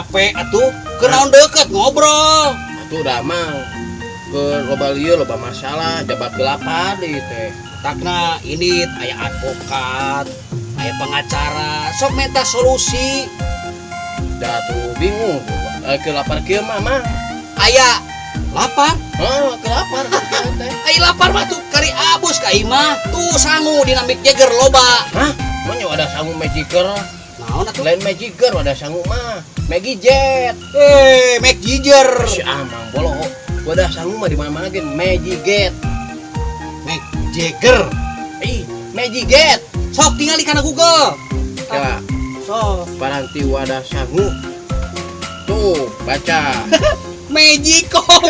Capek atuh, kunaon deket ngobrol. Atuh da Mang. Ke loba lieu loba masalah jabat gelapar deui teh. Takna ini aya advokat, aya pengacara, sok minta solusi. Da tuh bingung. Ke lapar kieu mah Mang. Aya lapar, Heuh, ke lapar kieu teh. Aya lapar mah tuh kari abus ka imah, tuh sangu dinamik jeger loba. Hah? Mah nya ada sangu magicer. Naon atuh? Lain magicer ada sangu mah. Maggie Jet. Eh, Mac Giger. Si Amang bolo. Wadah sangu mah di mana-mana ge Magic Get. Mac Jagger. Ih, Magic Get. Sok tingali kana Google. Ya, Sok. Paranti wadah sangu. Tuh, baca. Magicom.